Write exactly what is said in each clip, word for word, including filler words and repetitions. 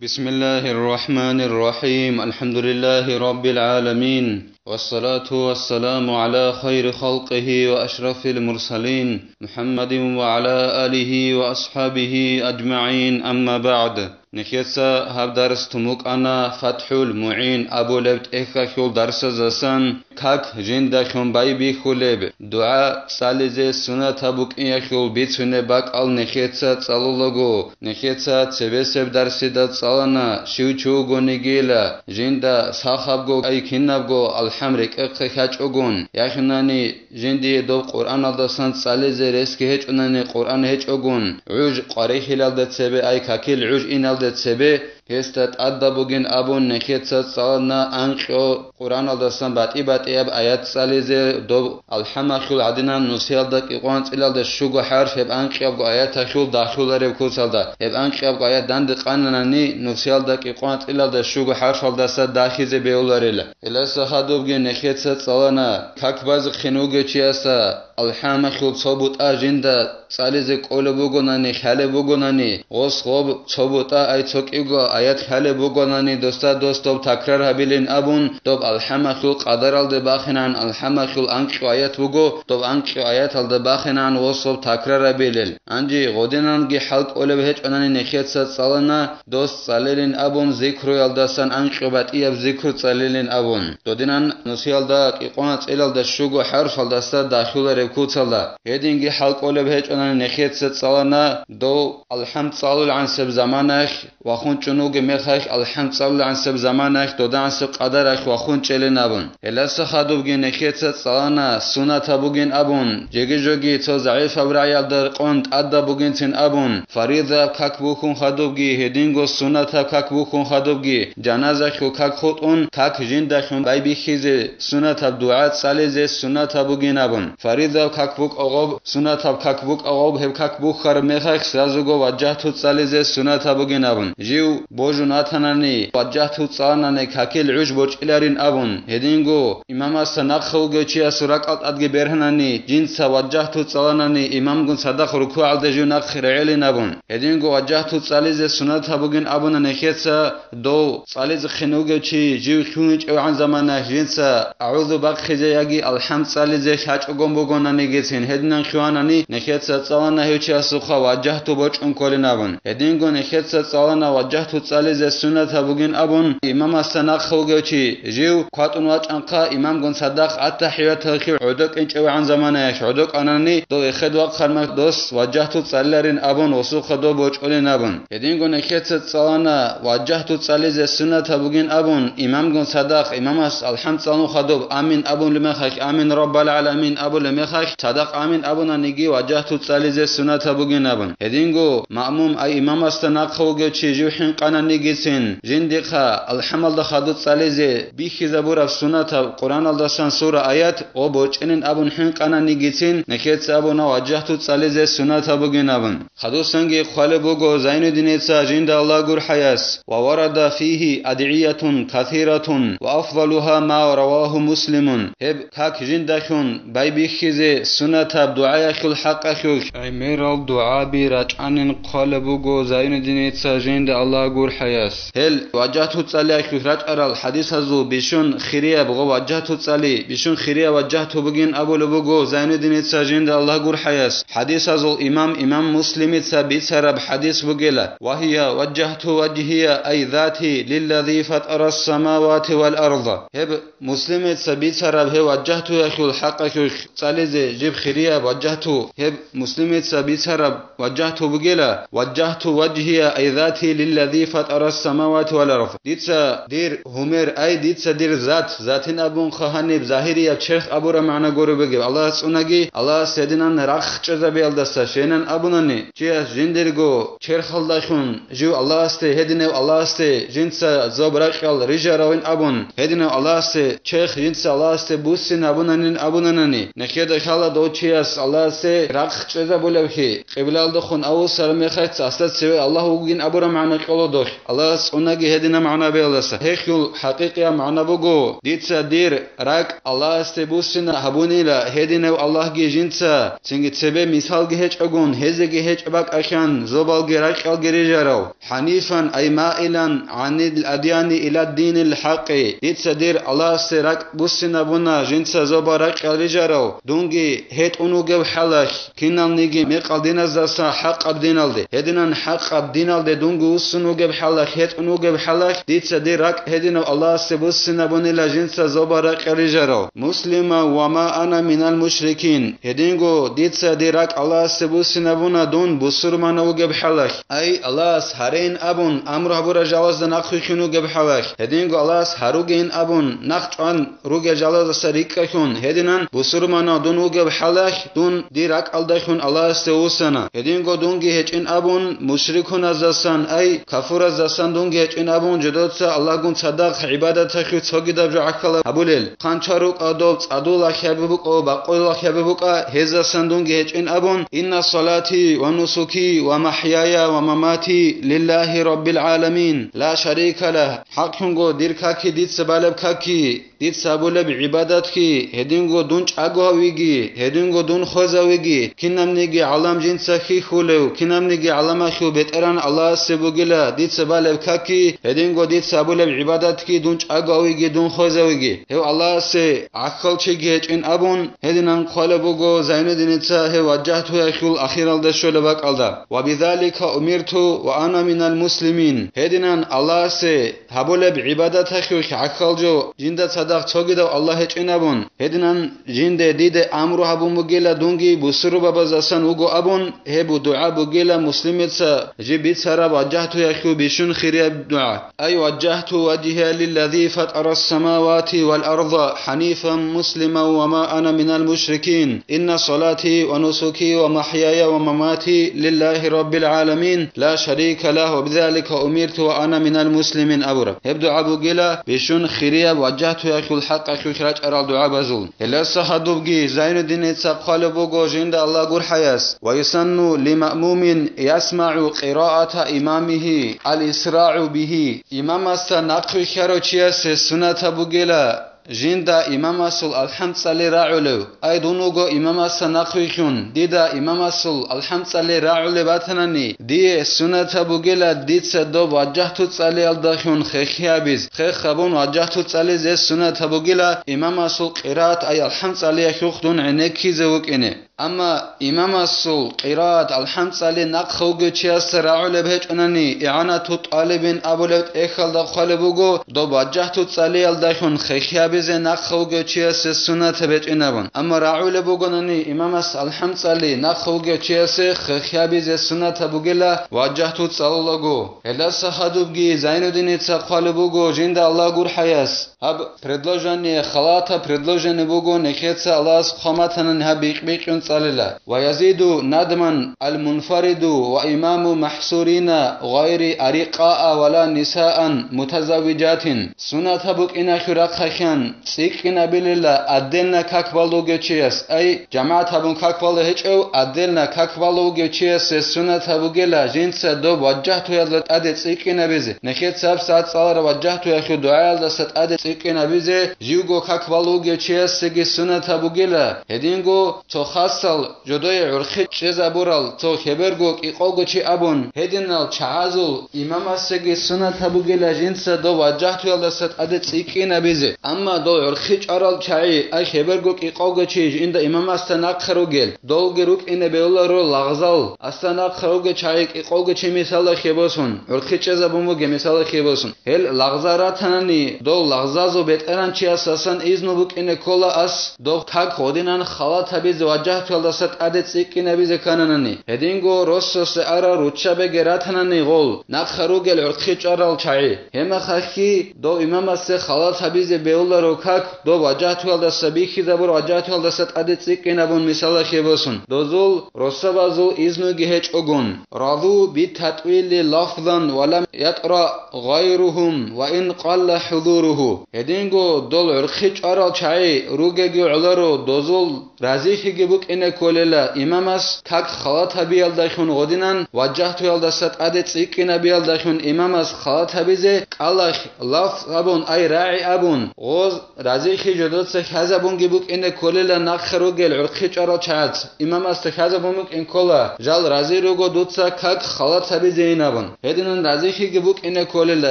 بسم الله الرحمن الرحيم. الحمد لله رب العالمين. والصلاة والسلام على خير خلقه وأشرف المرسلين محمد وعلى آله وأصحابه أجمعين. أما بعد. Нехеца гьаб дарс тумукъана ФатхӀул МугӀин абулеб тӀехьалъул дарсазасан. Как жиндалъун байбихьулеб, дугӀа цӀализе сунатаб букӀиналъул бицунеб бакӀал нехеца цӀалулаго, нехеца цебесеб дарсида цӀалана, щив чи вугонигила, жинда сахабго ай кинабго алхӀам рекӀехъе хьачӀогун, яхинани жиндие доб Къуръаналдасан цӀализе ресги гьечӀунани Къуръан гьечӀогун, гӀуж къварихьилалде цебе ай какил гӀуж иналде цебе, гьесда тӀадаб бугин абун нехеца цӀалана анкьго Къуръаналдасан батӀи-батӀияб аят цӀализе, доб алхӀамалъул гӀадинан нусиялда кӀикъоялда анцӀила щуго хӀарф гьеб анкьабго аяталъул дагьлъулареб куцалда. Гьеб анкьабго аят дандекъананани нусиялда кӀикъоялда анцӀила щуго хӀарфалдаса дагьлъизе бегьуларила. Гьелдаса хадубги нехеца цӀалана, как базехъин вугев чиясда алхӀамалъул цо бутӀа жинда цӀализе кӀолеб бугонани, лъалеб бугонани, гъос гъоб цо бутӀа ай цо кӀиго аят лъалеб бугонани, досда дос доб такрар гьабилин абун, доб алхӀамалъул къадаралде бахинан, алхӀамалъул анкьго аят буго, доб анкьго аяталда бахинан гъос гъоб такрар гьабилел. Гьанже гъодинанги хӀал кӀолеб гьечӀонани нехеца цӀалана, дос цӀалилин абун, зикруялдасан анкьго батӀияб зикру цӀалилин абун. Додинан нусиялда кӀикъоялда анцӀила щуго хӀарфалдаса дагьлъулареб куцалда. Гьединги хӀал кӀолеб гьечӀонани нехеца цӀалана, дов алхӀам цӀалулгӀансеб заманаялъ вахун чӀун вугеб мехалъ, алхӀам цӀалулгӀансеб заманаялъ додагӀансеб къадаралъ вахун чӀелин абун. Гьелдаса хадубги нехеца цӀалана, сунатаб бугин абун, жеги-жоги цо загӀипаб рагӀиялда рекъон тӀадаб бугинцин абун, фаридаб как бухьун хадубги, гьединго сунатаб как бухьун хадубги, жаназалъул как хутӀун, как жиндалъун байбихьизе сунатаб дугӀа цӀализе сунатаб бугин абун. Фаридаб как букӀа гъоб, сунатаб как букӀа гъоб, гьеб как бухьараб мехалъ сразуго ваджагьту цӀализе сунатаб бугин абун. Жив божун ватанани, ваджагьту цӀаланани какил гӀуж борчӀиларин абун. Гьединго имамасда нахъа вугев чиясул ракӀал тӀадги бергьанани, жинца ваджагьту цӀаланани, имамгун цадахъ рукугӀалде жив нахъе регӀелин абун. Гьединго ваджагьту цӀализе сунатаб бугин абуна нехеца, дов цӀализехъин вугев чи жив лъугьинчӀевгӀан заманаялъ жинца агӀузу бахъизе яги алхӀам цӀализе лъачӀогон бугонанигицин, гьединан лъугьанани нехеца цӀалана гьев чиясухъа ваджагьту бочӀун кколин абун. Гьединго нехеца цӀалана ваджагьту цӀализе сунатаб бугин абун, имамасда нахъа вугев чи жив кватӀун вачӀанхъа имамгун цадахъ аттахӀияталъе гӀодокӀинчӀевгӀан заманаялъ гӀодокӀанани, дов эхед вахъарма дос ваджагьту цӀалиларин абун, гъосухъа дов бочӀолин абун. Гьединго нехеца цӀалана, ваджагьту цӀализе сунатаб бугин абун, имамгун цадахъ, имамас алхӀам цӀалун хадуб, амин абулеб мехалъ, амин раббал гӀаламин абулеб мехалъ, цадахъ амин абунаниги ваджагьту цӀализе сунатаб бугин абун. Гьединго маъмум ай имамасда нахъа вугев чи жив хӀинкъананигицин, жиндихъа алхӀамалда хадуб цӀализе бихьизабураб сунатаб Къуръаналдасан сура аят гъо борчӀинин абун хӀинкъананигицин, нехеца абуна ваджагьту цӀализе сунатаб бугин абун. Хадусанги хъвалеб буго Зайнуддиница жинда Аллагь гурхӀаяс: «Ва варада фигьи адгӀиятун касиратун, ва афдалугьа ма равагьу Муслимун». Гьеб как жиндалъун байбихьизе сунатаб дугӀаялъул хӀакъалъулъ гӀемерал дугӀаби рачӀанин хъвалеб буго Зайнуддиница жинда Аллагь гурхӀаяс. Гьел ваджагьту цӀалиялъулъ рачӀарал хӀадисазул бищун хирияб гъо ваджагьту цӀали, бищун хирияб ваджагьту бугин абулеб буго Зайнуддиница жинда Аллагь гурхӀаяс. ХӀадисазул имам, имам Муслимица бицараб хӀадис бугела: «Ва гьия ваджагьту ваджгьия ай зати лиллази фатара ссамавати вал арда». Гьеб Муслимица бицараб гьев ваджагьтуялъул хӀакъалъулъ цӀализе жиб хирияб ваджагьту, гьеб Муслимица бицараб ваджагьту бугела: «Ваджагьту ваджгьия ай зати лиллази фатара ссамавати вал ард». Дица дир гьумер, ай дица дир зат, затин абунха гьаниб загьирияб черх абураб магӀна гуро бугеб, Аллагьас цӀунаги, Аллагьас гьединан рахчӀезабиялдаса щвейилан абунани, чияс жиндирго черхалдалъун жив Аллагьасде, гьединав Аллагьасде жинца зоб-ракьал рижаравин абун, гьединав Аллагьасде черх жинца Аллагьасде буссин абунанин абунанани, нехеда лъала дов чияс Аллагьасде рахъ чӀезабулевлъи, къиблалдехун авусараб мехалъ цасда цеве Аллагь вугин абураб магӀна кьола Аллагьас цӀунаги гьединаб магӀна бегьулдаса. Гьелъул хӀакъикъияб магӀна буго, дица дир ракӀ Аллагьасде буссина гьабунила, гьединав Аллагьги жинца цинги цебе мисалги гьечӀогун, гьезеги гьечӀеб бакӀалъан зобалги ракьалги рижарав. ХӀанифан, ай маилан гӀанил адьяни ила динил хӀакъи, дица дир Аллагьасде ракӀ буссинабуна, жинца зобал ракьал рижарав, дунги гьетӀун вугев хӀалалъ, киналниги мекъал диназдаса хӀакъаб диналде, гьединан хӀакъаб диналде дунги вуссун вугеб хӀалалъ, гьетӀун вугеб хӀалалъ, дица дир ракӀ гьединав Аллагьасде буссинабунила, жинца зобал ракьал рижарав. Муслима ва ма ана минал мушрикин, гьединго дица дир ракӀ Аллагьасде буссинабуна, дун бусурманав вугеб хӀалалъ, ай Аллагьас гьарейин абун амру гьабурал жалазда нахъвихьун вугеб хӀалалъ, гьединго Аллагьас гьаругейин абун нахъ чӀван ругел жалаздаса рикӀкӀалъун, гьединан бусурманав дун вугеб хӀалалъ, дун дир ракӀалдалъун Аллагьасде вуссана. Гьединго дунги гьечӀин абун, мушрикуназдасан, ай кафураздасан дунги гьечӀин абун, жидеца Аллагьгун цадахъ гӀибадаталъул цогидаб жо гӀахьалаб гьабулел. Хъанча рукӀа доб цӀадулахъ гьабиб букӀа, бакъулахъ гьабиб букӀа, гьезасан дунги гьечӀин абун, инна салати ва нусуки ва махьяя ва мамати лиллагьи раббил гӀаламин, ла шарика лагь. ХӀакълъунго дир каки, дица балеб каки, дица гьабулеб гӀибадатги, гьединго дун чӀаго гьавиги, гьединго дун хвезавиги, кинабниги гӀалам жинца хьихьулев, кинабниги гӀаламалъул БетӀергьан Аллагьасе бугила дица балеб каки, гьединго дица гьабулеб гӀибадатги, дун чӀаго гьавиги, дун хвезавиги. Гьев Аллагьасе гӀахьал чиги гьечӀин абун, гьединан хъвалеб буго Зайнуддиница гьев ваджагьтуялъул ахиралда щолеб бакӀалда: «Ва бизалика умирту ва ана минал муслимин». Гьединан Аллагьасе гьабулеб гӀибадаталъулъ гӀахьал жо жинда цадахъ цогидав Аллагь гьечӀин абун, гьединан жинде диде амру гьабун бугила, дунги бусурбабаздасан вуго абун, гьеб дугӀа бугила муслимица жиб бицараб ваджагьтуялъул бищун хирияб дугӀа: «Ай ваджагьту важгьия лиллази фатӀарас самавати вал арда хӀанифан муслиман ва ма ана минал мушрикин. Инна салати ва нусуки ва махьяя ва мамати лиллази раббил гӀаламин, ла шарика лагь, ва бизалика умирту ва ана минал муслимин», абураб. Гьеб дугӀа бугила бищун хирияб ваджагьтуялъул хӀакъалъулъ рачӀарал дугӀабазул. Гьелдаса гьадубги Зайнуддиница хъвалеб буго жинда Аллагь гурхӀаяс: «Ва юсанну ли маъмумин ясмагӀу къираата имамигьи ал-исрагӀу бигьи». Имамасда нахъвихьарав чиясе сунатаб бугила жинда имамасул алхӀам цӀали рагӀулев. Ай, дун вуго имамасда нахъвихьун, дида имамасул алхӀам цӀали рагӀулеб батанани, дие сунатаб бугила дица доб ваджагьту цӀалиялдалъун хехи гьабиз, хех гьабун ваджагьту цӀализе сунатаб бугила имамасул къираат, ай алхӀам цӀалиялъухъ дун гӀенеккизе вукӀине. Амма имамасул къираат, алхӀам цӀали нахъа вугев чиясда рагӀулеб гьечӀонани, ИгӀанату тӀалибин абулеб тӀехьалда хъвалеб буго, доб ваджагьту цӀалиялдалъун хехи гьабизе нахъа вугев чиясе сунатаб гьечӀин абун. Амма рагӀулеб бугонани имамас алхӀам цӀали нахъа вугев чиясе хехи гьабизе сунатаб бугила ваджагьту цӀалулаго. Гьелдаса гьадубги Зайнуддиница хъвалеб буго жинда Аллагь гурхӀаяс. Гьаб предложение, халатаб предложение буго, нехеца Аллагьас хъван батанани гьаб бикь-бикьун цӀалила. «Ва язиду надман ал-мунфариду ва имаму махсурина гъайри арикъаа ва ла нисаан мутазаввижатин». Сунатаб букӀиналъул рахъалъан цӀикӀкӀинабилила отдельно как балугев чияс, ай, жамагӀат гьабун как бала гьечӀев, отдельно как бала вугев чиясе сунатаб бугила жинца доб ваджагьтуялда тӀаде цӀикӀкӀинабизе, нехеца гьабсагӀат цӀалараб ваджагьтуялъул дугӀаялдаса тӀаде цӀикӀкӀинабизе живго как бала вугев чиясеги сунатаб бугила. Гьединго цо хасал жодое гӀурхъи чӀезабурал цо хеберго кӀикъого чи абун, гьединал чагӀазул имамасеги сунатаб бугила жинца дов ваджагьтуялдаса тӀаде цӀикӀкӀинабизе. Амма дол гӀурхъи чӀарал чагӀи, ай хеберго кӀикъого чи жинда имамасда нахъа ругел, долги рукӀине бегьуларо лагъзал, асда нахъа ругел чагӀи кӀикъого чи мисалалъе босун, гӀурхъи чӀезабун бугеб мисалалъе босун. Гьел лагъзал ратанани, дол лагъзазул бетӀергьанчиясдасан изну букӀине ккола ас, дов как гъодинан халат гьабизе ваджагьтуялдаса тӀаде цӀикӀкӀинабизе ккананани. Гьединго росасе арал руччабиги ратанани гъол, нахъа ругел гӀурхъи чӀарал чагӀи. Гьебмехалъги дов имамасе халат гьабизе бегьуларо как, дов ваджагьтуялдаса бихьизабураб ваджагьтуялдаса тӀаде цӀикӀкӀинабун мисалалъе босун. Дозул росабазул изнуги гьечӀогун. Разу битатӀвили лафзан ва лам ятӀра гъайругьум ва ин къалла хӀузуругьу. Гьединго дол гӀурхъи чӀварал чагӀи ругеги гӀоларо дозул разилъиги букӀин кколела имамас как халат гьабиялдалъун гъодинан, важжагьтуялдаса тӀаде цӀикӀкӀинабиялдалъун имамас халат гьабизе кӀалахь лафз абун, ай рагӀи абун, гъоз разилъи жодоца хьазабунги букӀине кколела нахъе ругел гӀурхъи чӀварал чагӀац. Имамасда хьазабун букӀин ккола, жал рази руго дуца как халат гьабизейин абун. Гьединан разилъиги букӀине кколела,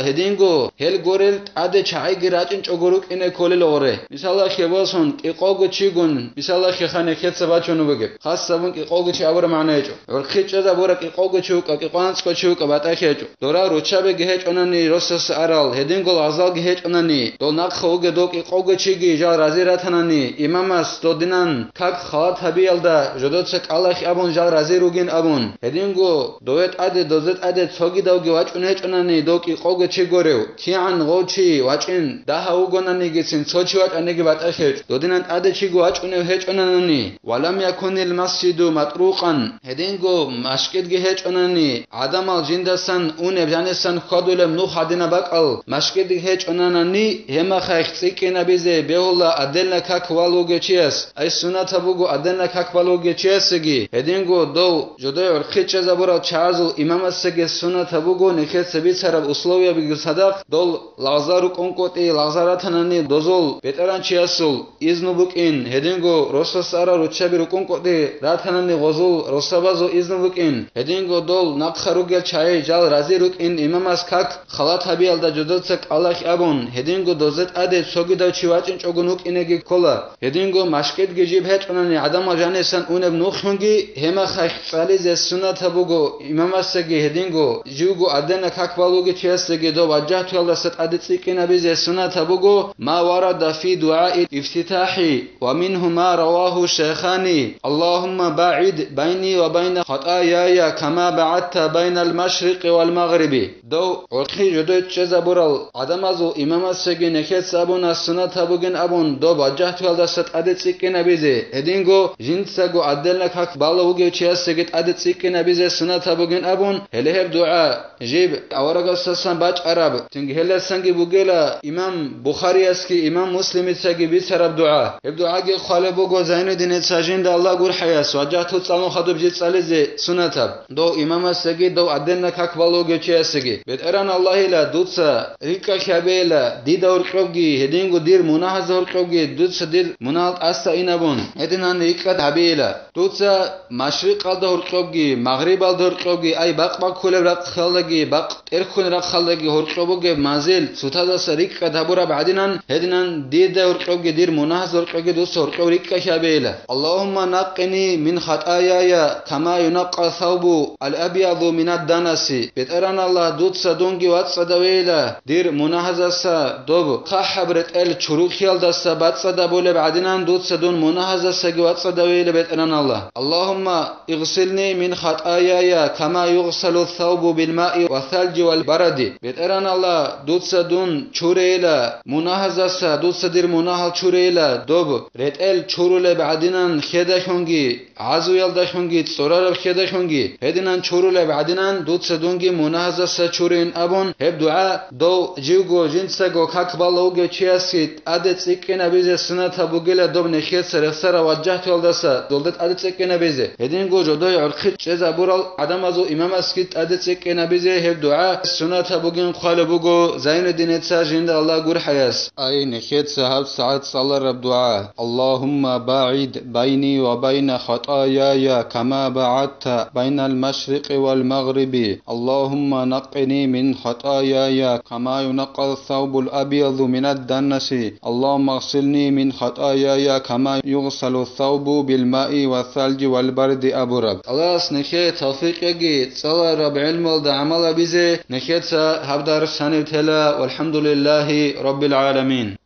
гьединго гьел горел тӀаде чагӀиги рачӀинчӀого рукӀине кколел гъоре. Мисалалъе босун, кӀикъого чигун, мисалалъе ха нехеца бачун бугеб. Хасабун кӀикъого чи абураб магӀна гьечӀо. ГӀурхъи чӀезабураб кӀикъого чи вукӀа, кӀикъоанцӀго чи вукӀа батӀахь гьечӀо. Дора руччабиги гьечӀонани росасе арал, гьединго лагъзалги гьечӀонани, дол нахъа вугев дов кӀикъого чиги жал рази ратанани, имамас додинан как халат гьабиялда жодоца кӀалахь абун жал рази ругин абун. Гьединго дове тӀаде, дозе тӀаде цогидавги вачӀун гьечӀонани дов кӀикъого чи горев, кигӀан гъов чи вачӀин дагьав вугонанигицин цо чи вачӀаниги батӀахь гьечӀо, додинан тӀаде чиго вачӀунев гьечӀонанани, ва лам якунил масжиду матӀрукъан, гьединго машгидги гьечӀонани, гӀадамал жиндасан унеб жанисан хьвадулеб нух гьадинаб бакӀал машгидги гьечӀонанани, гьемахъайх цӀикӀкӀинабизе бегьула отдельно как бал вугев чияс, ай сунатаб буго отдельно как бал вугев чиясеги, гьединго дов жодой гӀурхъи чӀезабурал чагӀазул имамасеги сунатаб буго нехеца бицараб условиябиги цадахъ дол лагъзал рукӀун къотӀи лагъзал ратанани дозул бетӀеранчиясул изну букӀин, гьединго росас арал руччаби рукӀун къотӀи ратанани гъозул росабазул изну букӀин, гьединго дол нахъа ругел чагӀи жал рази рукӀин имамас как халат гьабиялда жодоца кӀалахь абун, гьединго дозе тӀаде цогидав чи вачӀинчӀого вукӀинеги ккола. Гьединго машгидги жиб гьечӀонани гӀадамал жанисан унеб нухлъунги гьемахъайх цӀализе сунатаб буго имамасеги гьединго живго отдельно как бал вугев чиясеги дов важжагьтуялдаса тӀаде цӀикӀкӀинабизе сунатаб буго, ма варада фи дугӀаил ифтитахӀи, ва мингьу ма равагьу шайхани, Аллагьумма багӀид байни ва байна хатаяя, кама багӀадта байнал машрикъи вал магъриби. Дов гӀурхъи жодой чӀезабурал гӀадамазул имамасеги нехеца абуна сунатаб бугин абун доб важжагьтуялдаса тӀаде цӀикӀкӀинабизе, гьединго жинцаго отдельно как бал вугев чиясеги тӀаде цӀикӀкӀинабизе сунатаб бугин абун, гьеле гьеб дугӀа жиб аварагасдасан бачӀараб, цинги гьелдасанги бугела имам Бухариясги имам Муслимицаги бицараб дугӀа. Гьеб дугӀаги хъвалеб буго Зайнуддиница, жинда Аллагь гурхӀаяс, важжагьту цӀалун хадуб жи цӀализе сунатаб. Дов имамасеги, дов отдельно как бал вугев чиясеги. БетӀеран Аллагьила, дуца рикӀкӀалъи гьабейила, дида гьоркьобги, гьединго дир мунагьазда гьоркьобги, дуца дир мунагьал тӀаса инабун, гьединан рикӀкӀад гьабейила. Дуца машрикъалда гьоркьобги, магърибалда гьоркьобги, ай бакъ баккулеб рахъалдаги, бакъ тӀерхьун рахъалдаги гьоркьоб бугеб манзил цутазаса рикӀкӀад гьабураб гӀадинан, гьединан дида гьоркьобги, дир мунагьазда гьоркьобги дуца гьоркьоб рикӀкӀалъи гьабейила. Аллагьумма накъини мин хатаяя, кама юнакъа саубу ал-абьяду минад-данаси. БетӀеран Аллагь, дуца дунги вацӀцӀадавейила дир мунагьазаса, доб хъахӀаб ретӀел чурухъиялдаса бацӀцӀадабулеб гӀадинан, дуца дун мунагьазасаги вацӀцӀадавейила, БетӀеран Аллагь. Аллагьумма игъсилни мин хатаяя, кама югъсалу саубу билмаи ва салжи вал баради. БетӀеран Аллагь, дуца дун чурейила мунагьазаса, дуца дир мунагьал чурейила, доб ретӀел чурулеб гӀадинан хедалъунги, гӀазуялдалъунги, цӀорараб хедалъунги, гьединан чурулеб гӀадинан, дуца дунги мунагьазаса чурейин абун, гьеб дугӀа дов живго жинцаго как бал вугев чиясги тӀаде цӀикӀкӀинабизе сунатаб бугила, доб нехеца рехсарав важжагьтуялдаса долда тӀаде цӀикӀкӀинабизе. Гьединго жодой гӀурхъи чӀезабурал гӀадамазул имамасги тӀаде цӀикӀкӀинабизе гьеб дугӀа сунатаб бугин хъвалеб буго Зайнуддиница, жинда Аллагь гурхӀаяс. Ай нехеца гьаб сагӀат цӀалараб дугӀа: Аллагьумма багӀид байни ва байна хатаяя, кама багӀадта байнал машрикъи вал магъриби. Аллагьумма накъини мин хатаяя, кама юнакъа саубул абьяду минад данаси. Аллагьумма гъсилни мин хатаяя, кама югъсалу саубу билмаи ва салжи вал барди абураб. Аллагьас нехее тавфикъ яги цӀалараб гӀелмалда гӀамал гьабизе. Нехеца гьаб дарс гьанив тела. ВалхӀамдулиллагьи раббил гӀаламин.